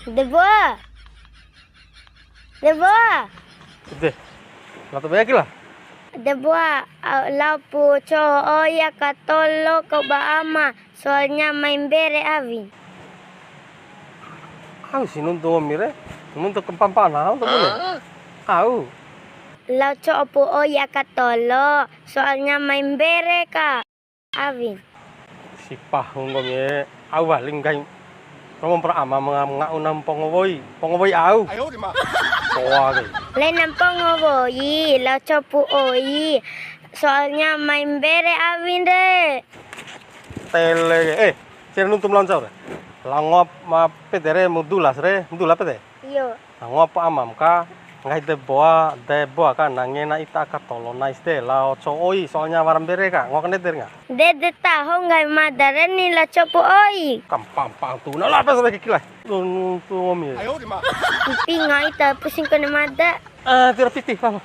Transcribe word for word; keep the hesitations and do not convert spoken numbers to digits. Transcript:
Deboa. Deboa. De. Lao ta be ake la. Deboa, au, lao pu co'o oi aka tolo kau ba ama, soalnya mai mbere awi. Au si nuntu ngomi re, nuntu kempampa nahu ta bune. Au. Lao co'o pu oi aka tolo, soalnya mai mbere ka. Awi. Si pahu nggomi e, au wali nggahi. Romo mpara ama ma nga'u na mpongo woi, mpongo woi au. Toa ke. Laina mpongo woi, lao co'o pu oi. Soalnya mai mbere awin re. Tele ke. Eh, sia nuntu ma lao ncau re. Lao ngoa ma pede re mu dula si re, mu dula pede. Iyo. Na ngoa pu amam ka, nggahi Deboa, Deboa ka, na ngena ita aka tolo nais de, lao co'o oi, soalnya wara mbere ka, ngoa kande de ringa. Ndede taho nggahi mada re ni lao co'o pu oi. Kampampa tu, na la pesa lagi kila. Nuntu ngomi. Mpinga ita pusing kone mada. Ah, tira piti, lao.